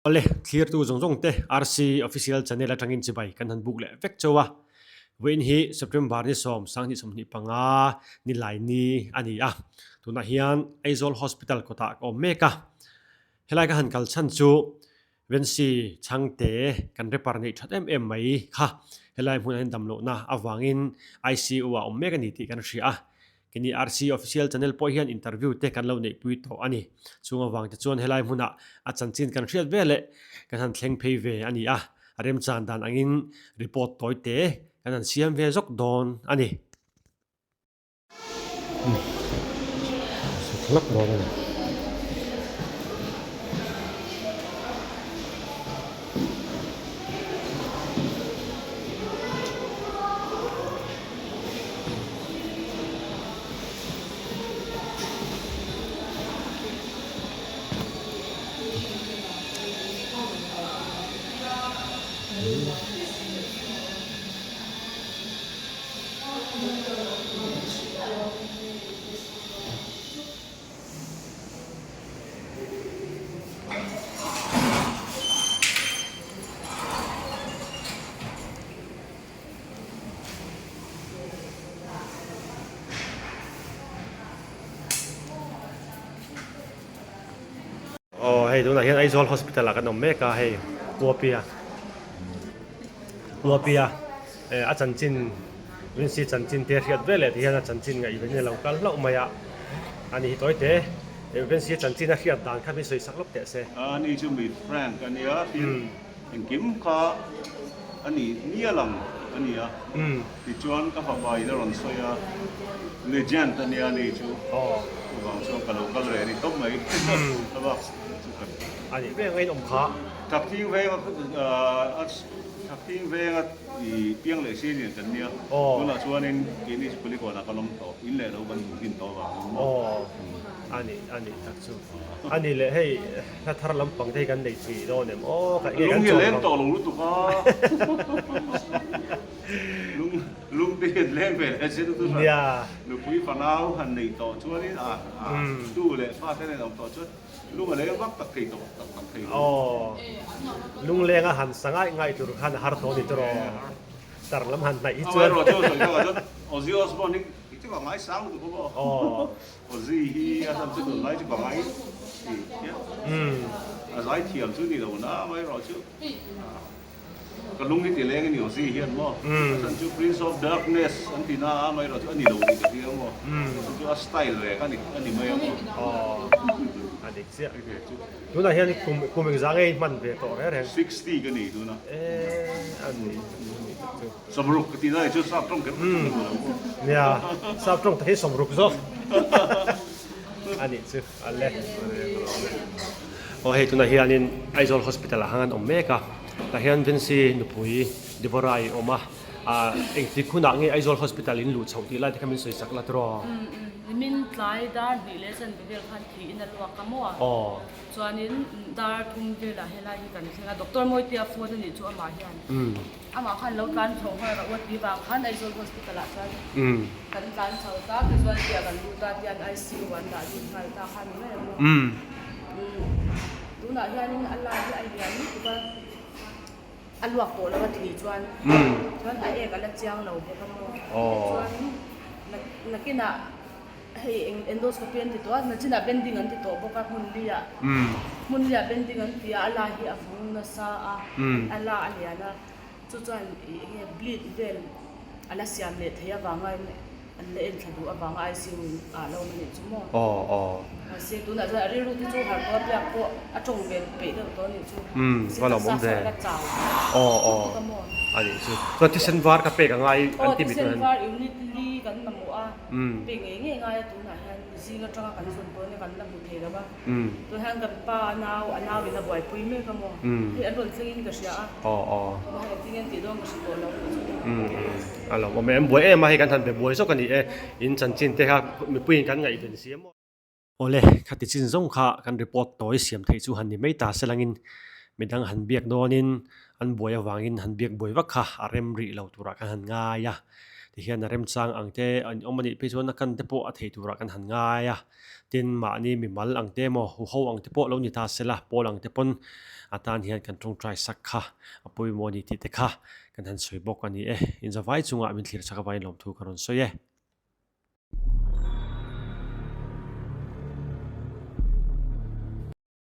Awle, thlirtu zawng zawng te RC Official Channel atangin chibai kan han buk leh vek chauh a. Vawiin hi September ni sawm 2025 nilai ni a ni a. Tunah hian Aizawl Hospital kawtah ka awm mek a. Helai ka han kal chhan chu Vency Chhangte kan rapper neih that em em mai kha helai hmunah hian damlohna avangin ICU ah awm mek a ni tih kan hria a. Kini RC Official Channel pawh hian interview te kan lo neihpui tawh a ni. Chung avang te chuan helai hmunah a chanchin kan hriat ve leh kan han thleng phei ve a ni a, a remchan dan angin report tawi te kan han siam ve zawk dawn a ni. Aw hei tunah hian Aizawl hospital ah kan awm mek a hei Puapia Puapia eh a chanchin Vincy chanchin te hriat vel leh tihian a chanchin ngaihven in a lo kal hlauh mai a ani hi tawi te Vincy chanchin a hriat dan kha min sawi sak lawk teh se. Ani chu mi Frank a nia tin Engkim kha a ni mial ang a ni a, tichuan ka fapa in a rawn sawi a, legend a nia ni chu, chuvang chuan ka lo kal reh a ni tawp mai a bak chu ka. A nih veng a inawm kha. Thakthing venga Thakthing venga i piang leh si lian kan nia, tunah chuanin keini chu Kulikawnah kan awm tawh, in leh lo kan duh hin tawh avangin maw. A nih a nih tak chu a ni leh hei hla thar lampang te hi kan nei thei dawn em aw ka nge kan Lung hi chawl leng vang tawh lo lutuk a lung lung te hian leng ve leh se lutuk a Nia nupui fanau han nei tawh chuanin a a tu leh fa te nen awm tawh chuan lung a leng vak tak thei tawh tak tak thei lo Aw lung lenga han sa ngaih ngaih tur khan a har tawh a ni tawh rawh tar lam han hnaih hi chuan Amaherawhchu sawi takah chuan Ozzy Osbourne hi i chu ka ngaisang lutuk a maw Aw. Ozzy hi a hlan chu tunlai chu ka ngai tih hian a zai thiam chu ni lo na mai erawh chu ka lung hi ti leng a ni Ozzy hian maw a hlan chu Prince of Darkness an ti na a mai erawh chu a ni lo tih ka hria maw chu chu a style rek a ni a ni mai a maw. Aw a dik chiah tunah hian kum kum engzah nge i hman ve tawh reng reng? 60 ka ni tunah. Eee a ni a ni tak chu. Sawmruk ka tih lai chu sap tawng kher kher ka duh lo. Nia, sap tawng tak hi sawmruk zawk a nih chu a le. Aw hei tunah hianin Aizawl Hospital ah khan an awm mek a, tah hian Vincy nupui Deborah i awm a, ah engtik hunah nge Aizawl Hospital in luh chhoh tih lai te kha min sawi sak la tiraw? Nimin tlai dar hnih leh chanve vel khan thiin a luak a maw a? Aw. Chuanin dar thum velah helai hi kan thleng a, Doctor Mawitia phone a nih chu amah hian. Amah khan lo tlan chho nghal rauh a ti vang khan Aizawl Hospital ah chuan kan tlan chho ta casualty ah kan lut a tian ICU an dah lut nghal ta kha ni mai ang maw. Tunah hianin a lai hi a lian lutuk a, a luak tawh lo a thi chuan chuan a ek a la chiang lo bawk a maw. Chuan nakinah Hei eng endoscopy an ti tawh a, nachinah bending an ti tawh bawk a hmun liah hmun liah bending an ti a, a la hi a vung nasa a, a la a lian a, chu chuan ih enge bleed vel a la siam leh thei avanga an la en thla duh avanga ICU in ah lo awm a nih chu maw. Mahse tunah chuan a rilru te chu harh tawh a biak pawh a tawng ve peih deuh tawh a nih chu. Va lo awm ve. Aw aw a nih chu. Chuan thisen var ka pek a ngai an ti mi Aw thisen var unit li kan mamawh a. Pek ngei ngei ngai a tunah hian zing atanga kan zawn dawn e kan la hmu thei lo va. Tunah hian kan pa a nau a nau in a buaipui mek a maw? Hei an rawn thleng in ka hria a. Tunah hian engtin nge an tih dawn ka hre tawh lo tih chu. A lo awm em buai em a hei kan han be buai zawk a ni e. In chanchin te kha mipuiin kan ngaihven si a maw? Awle, khati chin zawng kha kan report tawi siam theih chu han ni mai ta selangin midang han biak dawnin an buai avangin han biak buai vak kha a rem rih lo turah khan han ngai a. Tihian a remchang ang te an awm a nih phei chuan a kan te pawh a thei turah kan han ngai a. Tin, mahni mimal ang te emaw, huho ang te pawh lo ni ta sela, pawl ang te pawn atan hian kan tawngtai sak kha a pawimawh a ni tih te kha kan han sawi bawk a ni e. Inzavai chungah min thlir chak avangin lawmthu ka rawn sawi e.